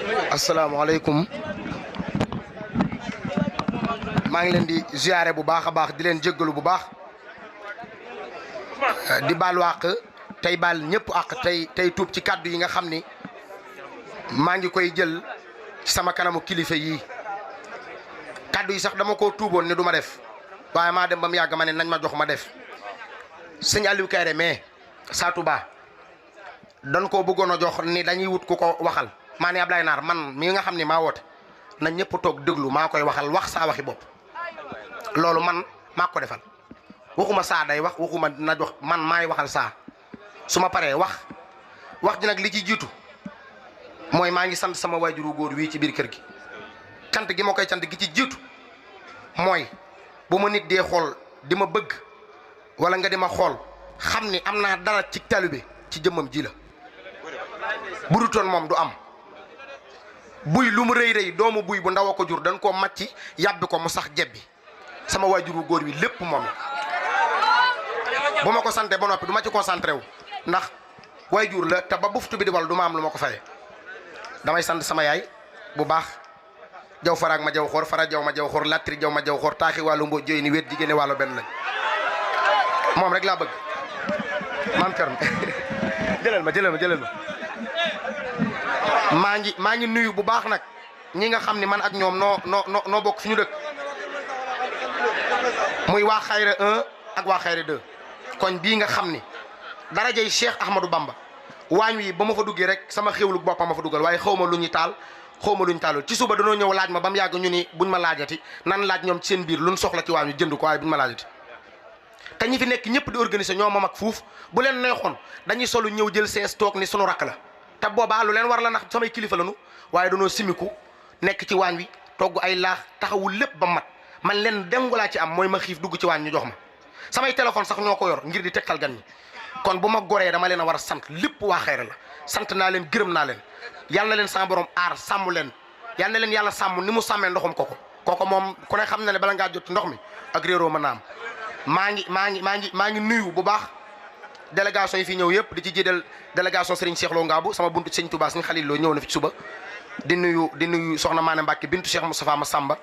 asalaamaaleykum maa ngi leen di ziare bu baax a baax di leen jéggalu bu baax di baalu àq tey baal ñëpp àq tey tuub ci kàddu yi nga xam ni maa ngi koy jël ci sama kanamu kilifa yii kàddu yi sax dama ko tuuboon ne du ma def waaye maa dem ba mu yàgg ma ne nañ ma jox ma def sëñ Aliou Kairé mais saa Touba dañ koo bëggoon a jox ni dañuy wut ku ko waxal maa ne Ablaye Naar man mii nga xam ni maa woote na ñëpp toog déglu maa koy waxal wax saa waxi bopp loolu man maa ko defal waxuma saa day wax waxuma na jox man maay waxal saa su ma paree wax ji nag li ci jiitu mooy maa ngi sant sama waajuru góor wii ci biir kër gi cant gi ma koy cant gi ci jiitu mooy bu ma nit dee xool di ma bëgg wala nga di ma xool xam ni am naa dara ci taalibe ci jëmmam ji la bu du toon moom du am buy lu mu rëy rëy doomu buy bu ndaw a ko jur dañ koo màcc yàbbi ko mu sax jebbi sama waajuru góor wi lépp moom la bu ma ko sante ba noppi du ma ci concentré wu ndax waajur la te ba buftu bi di wal du ma am lu ma ko faye damay sant sama yaay bu baax jaw faraag ma jaw xoor fara jaw ma jaw xoor lattiri jaw ma jaw xoor taaxi wàllu mboo joy ni wéet jigéene wàllu benn lañ moom rek laa bëgg maam kër jëlal ma maa ngi nuyu bu baax nag ñi nga xam ni man ak ñoom noo bokk fi ñu dëkk muy waa Xayra 1 ak waa Xayra 2 koñ bii nga xam ni darajey Cheikh Ahmadou Bamba waañ wi ba ma fa duggee rek sama xéwlu boppam ma fa duggal waaye xaw ma lu ñu taal xaw ma lu ñu taalul ci suba danoo ñëw laaj ma ba mu yàgg ñu ni buñ ma laajati nan laaj ñoom ci seen biir luñ soxla ci waañ wi jënd ko waaye buñ ma laajati te ñi fi nekk ñëpp di organiser ñoo ma mag fuuf bu leen neexoon dañuy solu ñëw jël sees toog ni sunu rakk la te boobaa lu leen war la ndax samay kilifa lañu waaye danoo simiku nekk ci waañ wi togg ay laax taxawul lépp ba mat man leen dengu laa ci am mooy ma xiif dugg ci waañ ñu jox ma samay téléphone sax ñoo ko yor ngir di tegtal gan ñi kon bu ma goree dama leen a war a sant lépp waa Xayra la sant naa leen gërëm naa leen yal na leen sama borom aar sàmm leen yal na leen yàlla sàmm ni mu sàmmee ndoxum koko moom ku ne xam na ne bala ngaa jot ndox mi ak réeroo mën naa am maa ngi nuyu bu baax délégation yi fi ñëw yëpp di ci jiital délégation Serigne Cheikh Lo Ngabou sama buntu Serigne Touba Serigne Khalil Lo ñëw na fi suba di nuyu soxna Maane Mbacke bintu Cheikh Moustapha Massamba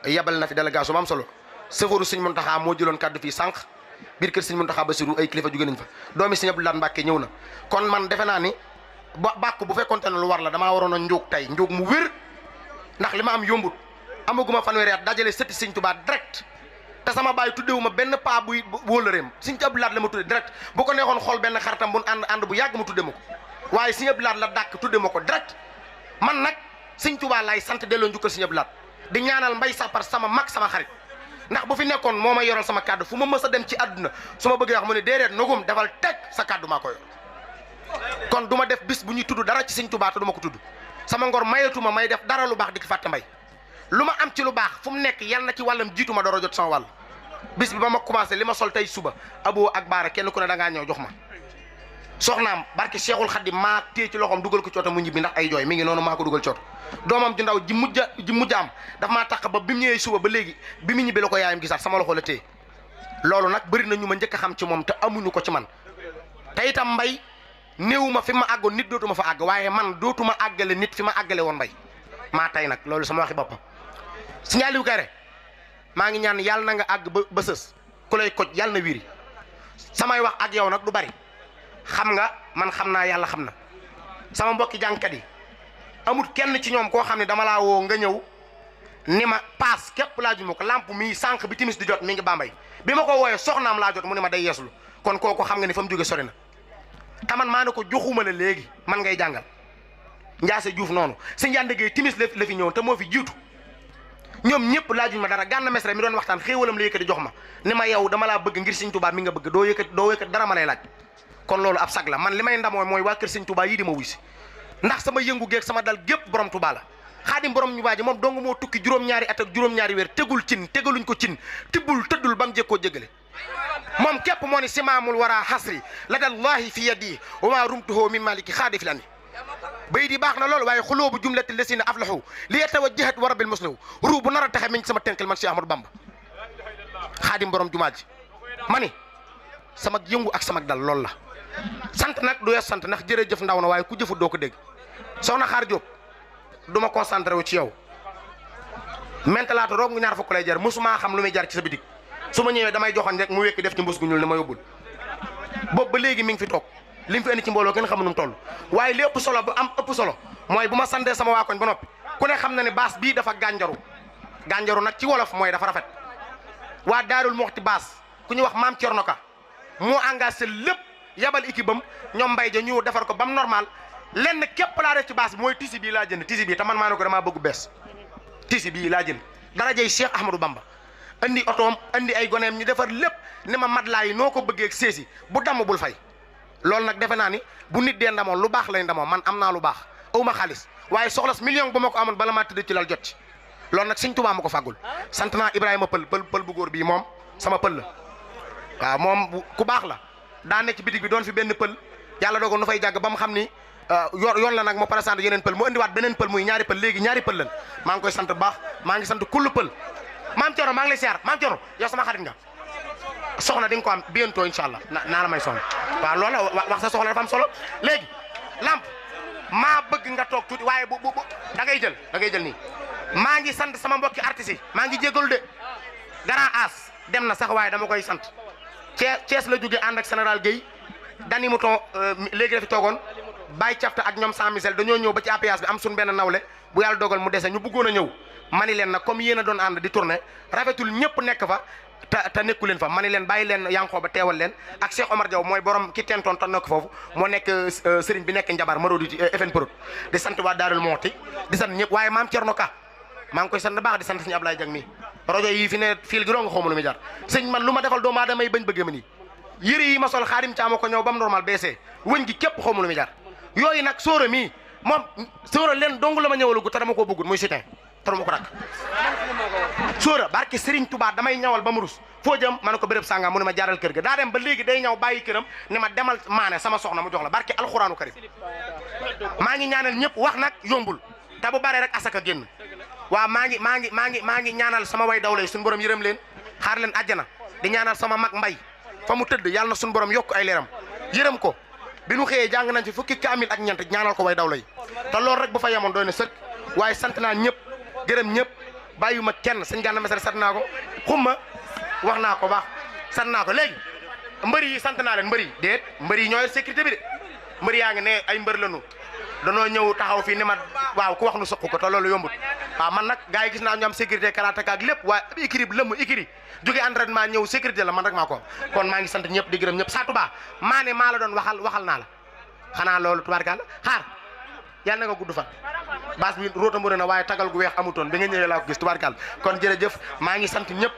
yabal na fi délégation bu am solo sëfooru Serigne Mountakha moo jëloon kaddu fii sànq biir kër Serigne Mountakha Bassirou ay kilifa jóge nañ fa doomi Serigne Abdou Lahad Mbacke ñëw na kon man defe naa ni bàkk bu fekkonte ne lu war la damaa waroon a njóog tey njóog mu wér ndax li ma am yombut amaguma fanweeri at dajale sëtti Serigne Touba direct te sama baay tuddewu ma benn paa buy wóolareem Serigne Abdou Lahad la ma tudde direct bu ko neexoon xool benn xaritam bu ànd bu yàgg mu tudde ma ko waaye Serigne Abdou Lahad la dàkk tudde ma ko direct man nag Serigne Touba laay sant delloo njukkal Serigne Abdou Lahad di ñaanal mbay sapar sama mag sama xarit ndax bu fi nekkoon moo ma yoral sama kàddu fu ma mës a dem ci àdduna su ma bëggee wax mu ne déedéet nogum defal teg sa kàddu maa ko yor kon du ma def bis bu ñuy tudd dara ci Serigne Touba te du ma ko tudd sama ngor mayetuma may def dara lu baax di ko fàtte mbay lu ma am ci lu baax fu mu nekk yal na ci wàllam jiitu ma door a jot sama wàll bis bi ba ma commencé li ma sol tey suba Abo ak Baara kenn ku ne da ngaa ñëw jox ma soxnaam barke Cheikhul Khadim maa téye ci loxoom dugal ko cooto mu ñibbi ndax ay jooy mi ngi noonu maa ko dugal cooto doomam ju ndaw ji mujj am daf maa tax ba bi mu ñëwee suba ba léegi bi mu ñibbi la ko yaayam gisaat sama loxo la téye loolu nag bëri na ñu ma njëkk a xam ci moom te amuñu ko ci man te itam mbay néew ma fi ma àggoon nit dootuma fa àgg waaye man dootuma àggale nit fi ma àggale woon mbay maa tey nag loolu sama waxi boppam Serigne Aliou Kairé maa ngi ñaan yàlla na nga àgg ba sës ku lay koj yàlla na wiiri samay wax ak yow nag du bari xam nga man xam naa yàlla xam na sama mbokki jàngkat yi amul kenn ci ñoom koo xam ne dama laa woo nga ñëw ni ma paas képp laa juma ko lamp mi sànq bi timis di jot mi ngi Bambey bi ma ko wooyee soxnaam laa jot mu ne ma day yeeslu kon kooku xam nga ni fa mu jóge sori na te man maa ne ko joxuma la léegi man ngay jàngal Ndiasse Diouf noonu si njàndegee timis la fi ñëw te moo fi jiitu ñoom ñëpp laajuñ ma dara Gana Messere mi doon waxtaan xéewalam la yëkkati jox ma ni ma yow dama laa bëgg ngir Serigne Touba mi nga bëgg doo yëkkati dara ma lay laaj kon loolu ab sag la man li may ndamoo mooy waa kër Serigne Touba yii di ma wuy si ndax sama yëngu geeg sama dal gépp borom Touba la Xaadim borom ñu baaji moom dong moo tukki juróom-ñaari at ak juróom-ñaari weer tegul cin tegaluñ ko cin tibbul tëddul ba mu jékkoo jégale moom képp moo ni simaamul wara xasri la dallahi fi yadi wa ma rumtuhu min maliki xaadi fi lani bay di baax na loolu waaye xuloobu jumlati lesina aflahu li yatawajjahat wa rabbil muslihu ruu bu nar a taxe miñ sama tënkal man Cheikh Ahmadou Bamba Xaadim borom jumaa ji ma ni sama yëngu ak sama dal loolu la sant nag du wees sant ndax jërëjëf ndaw na waaye ku jëfut doo ko dégg soxna Xaar Jóob du ma concentré wu ci yow mentalaatu roog mu ñaar fukk lay jar mosuma xam lu muy jar ci sa bitig su ma ñëwee damay joxoon rek mu wékki def ci mbus gu ñuul ne ma yóbbul boobu ba léegi mi ngi fi toog li mu fi indi ci mbooloo kenn xamu nu mu toll waaye li ëpp solo ba am ëpp solo mooy bu ma santee sama waa koñ ba noppi ku ne xam na ne baas bii dafa gànjaru nag ci wolof mooy dafa rafet waa Daarul Muxti baas ku ñu wax maam Cerno Ka moo engagé lépp yabal équipe am ñoom mbay ja ñu defar ko bam normal lenn képp laa def ci baas bi mooy tisi bii laa jënd tisi bii te man maa ne ko damaa bëgg bees tisi bii laa jënd darajey Cheikh Ahmadou Bamba andi otoom andi ay goneem ñu defar lépp ni ma mat laa yi noo ko bëggee ak séesi bu damm bul fay loolu nag defe naa ni bu nit dee ndamoo lu baax lay ndamoo man am naa lu baax awma xaalis waaye soxlas million bu ma ko amoon bala maa tëdd ci lal jot ci loolu nag Sëñ Tuubaa ma ko fàggul sant naa Ibrahima pël bu góor bii moom sama pël la waaw moom ku baax la daa nekk ci bitig bi doon fi benn pël yàlla dogal nu fay jàgg ba mu xam ni yoon la nag moo présenté yeneen pël mu indiwaat beneen pël muy ñaari pël léegi ñaari pël lan maa ngi koy sant bu baax maa ngi sant kullu pël maam Thioro maa ngi lay siyaar maam Thioro yow sama xarit nga soxna di nga ko am bientôt incha allah naa la may soxna waaw loolu la wax sa soxla dafa am solo léegi lamp maa bëgg nga toog tuuti waaye bu da ngay jël nii maa ngi sant sama mbokki artistes yi maa ngi jégalu de Grand As dem na sax waaye dama koy sant Thiès la jóge ànd ak général Guèye dani mouton léegi dafi toogoon bàyyi cafta ak ñoom sans misel dañoo ñëw ba ci APS bi am suñ benn nawle bu yàlla dogal mu dese ñu bëggoon a ñëw mani leen nag comme yéen a doon ànd di tourné rafetul ñëpp nekk fa te nekku leen fa mani leen bàyyi leen yankoo ba teewal leen ak Cheikh Omar Diaw mooy borom ki tentoon te nekk foofu moo nekk sëriñ bi nekk njabar marodi FN Prod di sant waa Daarul Muxti di sant ñëpp waaye maam Cerno Ka maa ngi koy sant baax di sant suñu Ablaye Diang mi rajo yi fi ne fiil gi dong xawma lu muy jar sëñ man lu ma defal doomu aadama yi bañ bëggee ma nii yëre yi ma sol xaarim caama ko ñëw ba mu normal baissé wëñ gi képp xawma lu muy jar yooyu nag sóora mii moom sóora leen dong la ma ñëwalagu te dama koo bëggul muy sitin te dama ko rakk sóora barke Serigne Touba damay ñawal ba mu rus foo jëm ma ne ko béréb sàngam mu ne ma jaaral kër ga daa dem ba léegi day ñëw bàyyi këram ne ma demal maane sama soxna mu jox la barke alxuraanu karim maa ngi ñaanal ñëpp wax nag yombul te bu baree rek asaka génn waaw maa ngi ñaanal sama way dawlay suñu borom yërëm leen xaar leen àjjana di ñaanal sama mag mbay fa mu tëdd yàlla na suñu borom yokk ay leeram yërëm ko bi nu xëyee jàng nañ fi fukki kaamil ak ñeent ñaanal ko way dawlay te loolu rek bu fa yemoon doy na sëkk waaye sant naa ñëpp gërëm ñëpp bàyyuma kenn sëñ Gana Messere sant naa ko xumma wax naa ko baax sant naa ko léegi mbëri yi sant naa leen mbëri déet mbëri yi ñooy sécurité bi de mbëri yaa ngi ne ay mbër lañu danoo ñëw taxaw fii ni ma waaw ku wax nu soq ko te loolu yombut waaw man nag gars yi gis naa ñu am sécurité karateka ak lépp waaye ab écrit lëmm écrit jóge entraînement ñëw sécurité la man rek maa ko kon maa ngi sant ñëpp di gërëm ñëpp Satou Ba maa ne maa la doon waxal naa la xanaa loolu tubaarkàlla xaar yàlla na nga gudd fan baas bi róota mbëre na waaye tagal gu weex amutoon bi nga ñëwee laa ko gis tubaarkàlla kon jërëjëf maa ngi sant ñëpp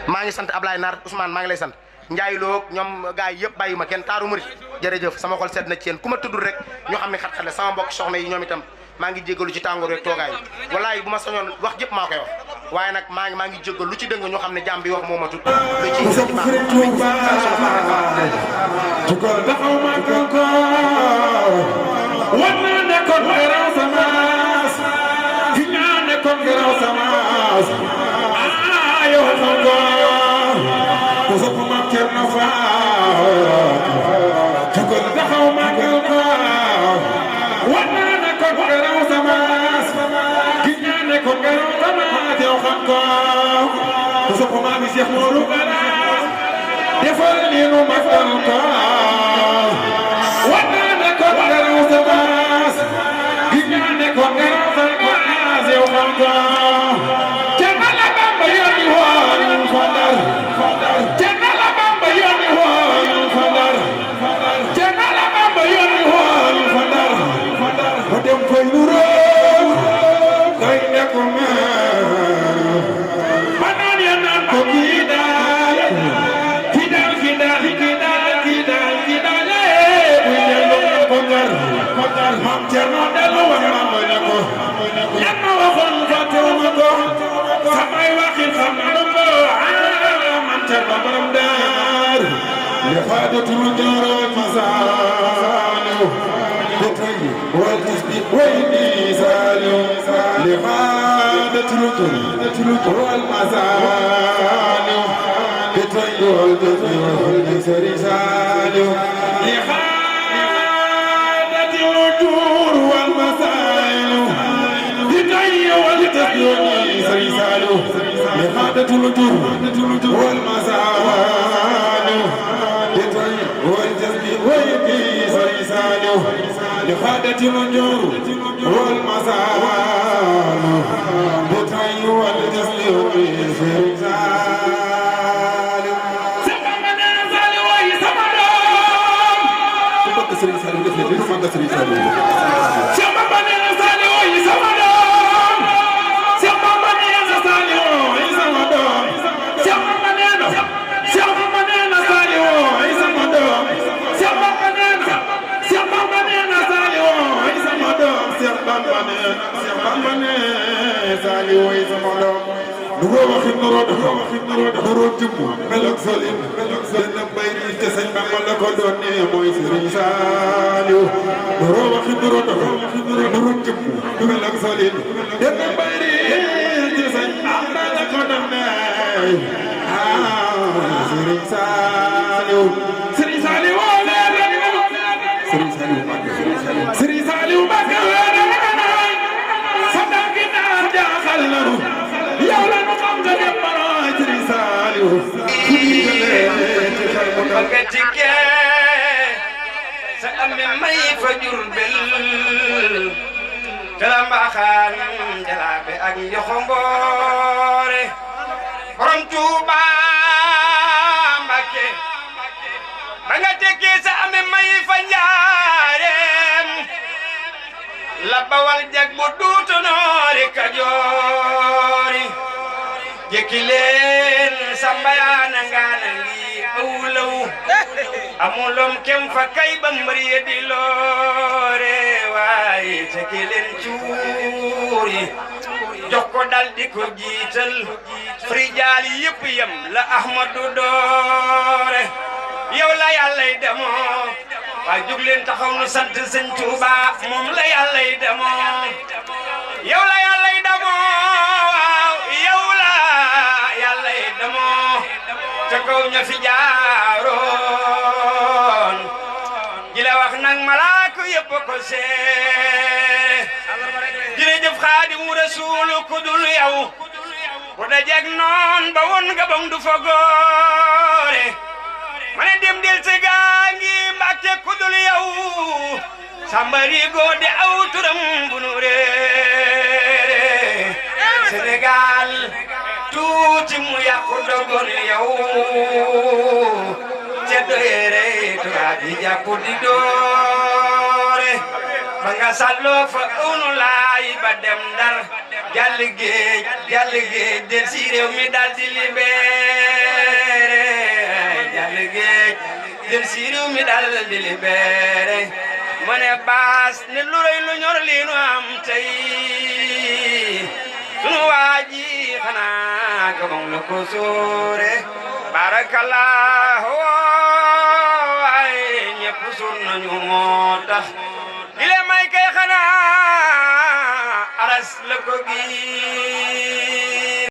maa ngi sant Ablaye Nar Ousmane maa ngi lay sant Ndiaye Lo ñoom gars yi yëpp bàyyi ma kenn taaru murit jërëjëf sama xol sedd na ci yéen ku ma tudd rek ñoo xam ne xat-xat la sama mbokk soxna yi ñoom itam maa ngi jégalu ci tàngoor rek toogaay walaay bu ma sañoon wax jëpp maa koy wax waaye nag maa ngi jégalu lu ci dëng ñoo xam ne jàmm bi wax moo ma tut lu ci لخادة الوجور والمسالم الوجوه والمزاني والجسد والكيس لسانه لخادة الوجوه والمزاني بالتي والجسد والكيس لسانه سبحان نزل ويسمدون سبحان سري سري سبحان سري سري سبحان نزل ويسمدون Bagatike sa ami may fajur bel Talambaxan jalabe ak yoxombore borom Tuuba Mbàkke Bagatike sa ami may fa njaareem la bawal jag bu duutu noori Kajoori jekileen sambayana nganangi awlaw amulom kem fa kay bambari di lore waaye jekileen cuuri jokko dal di ko jiital frijaal yëpp yam la Ahmadu doore yow la Yàllay demoo waaye jug leen taxaw nu sant Sëñ Tuuba moom la Yàllay demoo yow la Yàllay demoo te kaw ña fi jaaroon ji la wax nag malaaka yëpp ko seere jërëjëf Xaadimu Rasuul ku dul yow bu dajeeg noon ba woon nga bam du fa góore ma ne dem del si gaa ngi Mbàkke ku dul yow sambari goo de aw turam bu nu réere Sénégal tuuti mu yàqu dogon yow te doyere tubaab yi jàpp di doore ba nga sàlloo fa unu laay ba dem Ndar jàll géej del si réew mi dal di libéré jàll géej del si réew mi dal di libéré ma ne baas ne lu rëy lu ñor lii nu am tey sunu waaji xanaa gabon la ko soore barakallah waay ñëpp sun nañu moo tax di le may kay xanaa aras la ko gi